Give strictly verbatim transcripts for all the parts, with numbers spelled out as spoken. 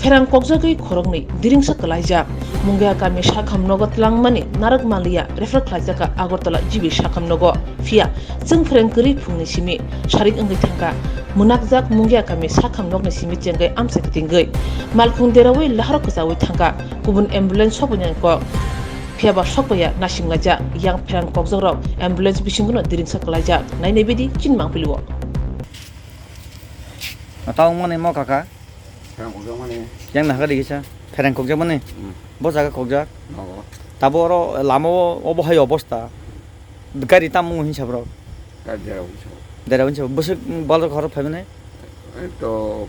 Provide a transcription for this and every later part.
Pherang kokjagwi khoroknwi diringsa kwlaijak. Mungia kami sakham nogo twlangmani narwk manliya refer khlaijak kha Agartala G B sakham nogo. Phiya chwng pherang kwrwi phungni simi sarik wngwi thangkha. Mwnakjak Mungia kami sakham nokni simi chengwi amchai kitingwi malkhung derawi lahar kwchawi thangkha. Kubun ambulance sokphainani kok. Phiya ba sokpaiya nasinglajak. Yang pherang kokjakrok ambulance bisingono diringsa kwlaijak. Nainai bidi chini mangpili o. Tamo wngmani mo kaka? Pherang kokjakmani. Yang nahar di kisa? Pherang kokjakmani? Hmm. Bo jaga kokjak? Nogo. Tabo oro lama o obo hai obosta. Gari tamo hinsa bro? Gari dera hinsa. Dera hinsa. Bwswk balok horo phaimani? Ei to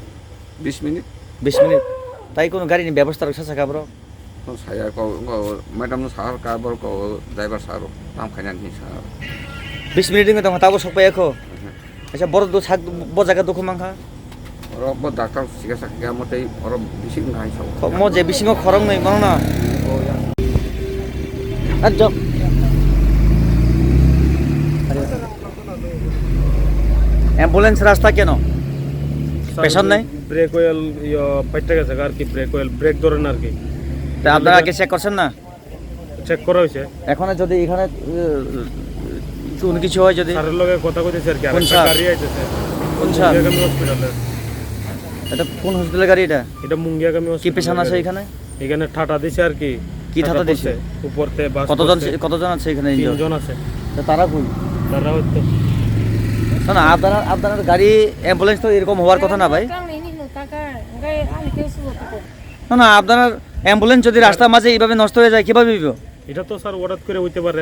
bis minit. Bis minit. Tai kono gari ni bebosta rok sasa ka bro? No saya ko, ko madam no sahar ka bor ko driver sahar tam khaina ni sahar. Bis minit ni tong tabo sok paya ko. Mhm. Acha bor do sak bo jaga dukhu mangkha. Oro bo doctor sikasa kya mo tei oro bisi ngai sa. Ko mo je bisingo khorok nai mano na. Oh ya. Ajok. Ambulance rasta keno? Sir, patient nai? Brake oil, ইয়ে, ফাইটটা গেছে আর কি, break oil, break ধরে না আর কি। তা আপনারা আগে চেক করছেন না? চেক করা হয়েছে। এখন যদি এখানে, আহ, কোনো কিছু হয় যদি? স্যারের লগে কথা কইতেছে আর কি, কোন আরেকটা স্যার? গাড়ি আইতেছে। কোন স্যার? মুঙ্গিয়াগামী হসপিটালে। এটা কোন হসপিটালের গাড়ি এটা? এটা মুঙ্গিয়াগামী কি হসপিটালের পেশেন্ট আছে গাড়ি। এখানে? এখানে ঠাটা দিছে আর কি। কি ঠাটা ঠাটা দিছে? পড়ছে। উপরতে বাস কতজন পড়ছে। ছে-, কতজন আছে এখানে ইনজুর? তিনজন আছে। তো তারা কই? তারা হয়তো না, না, আপনার, আপনার গাড়ি অ্যাম্বুলেন্স তো এরকম হওয়ার কথা না, ভাই। না, না, আপনার অ্যাম্বুলেন্স যদি রাস্তার মাঝে এইভাবে নষ্ট হয়ে যায়, কিভাবে হইব? এটা তো স্যার হঠাৎ করে হইতে পারে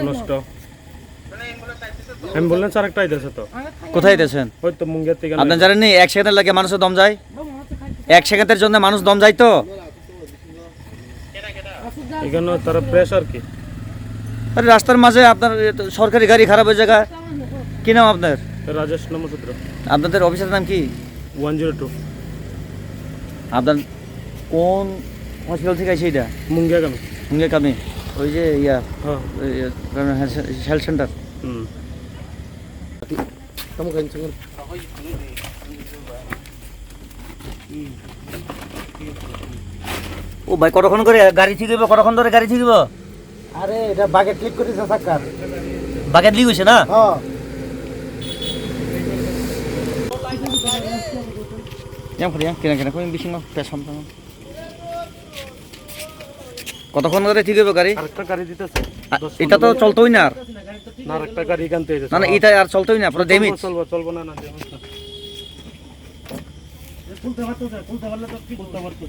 নষ্ট। অ্যাম্বুলেন্স আরেকটা আইতেছে তো। কোথায় আইতেছেন? ওই তো মুঙ্গিয়া থেকে আপনি জানেন নি, এক সেকেন্ডের লাগে মানুষের দম যায়? এক সেকেন্ডের জন্য মানুষ দম যায় তো? এখানে তারা প্রেশার কি? আরে রাস্তার মাঝে আপনার এ তো সরকারি গাড়ি খারাপ হয়ে যায়। কি নাম আপনার? রাজেশ নমসূত্র। আপনাদের অফিসের নাম কি? One zero two. আপনার কোন হসপিটাল থেকে আসে এটা? মুঙ্গিয়াগামী। মুঙ্গিয়াগামী। ওই যে ইয়া, হ্যাঁ। ওই, ইয়া, হেলথ সেন্টার। হুম। ও ভাই, কতক্ষণ করে গাড়ি ঠিক হইব? কতক্ষণ ধরে গাড়ি ঠিক হইব? আরে, এটা বাকেট লিক করেছে সাক্কার। বাকেট লিক হইছে না? হ্যাঁ। Yang pura, yang kena kena, kau yang bising mah, pesam sama. কতক্ষণ ধরে ঠিক হবে গাড়ি? আরেকটা গাড়ি দিতেছে। আ, দশ এটা তো পনেরো মিনিট। চলতোই না আর। না, আরেকটা গাড়ি এখান থেকে না, না, যাচ্ছে। এটা আর চলতোই না, পুরো চলবো, ড্যামেজ। চলবো, চলবো, না, না, ড্যামেজ না। খুলতে পারতো না, খুলতে পারলে তো ঠিক খুলতে পারতো।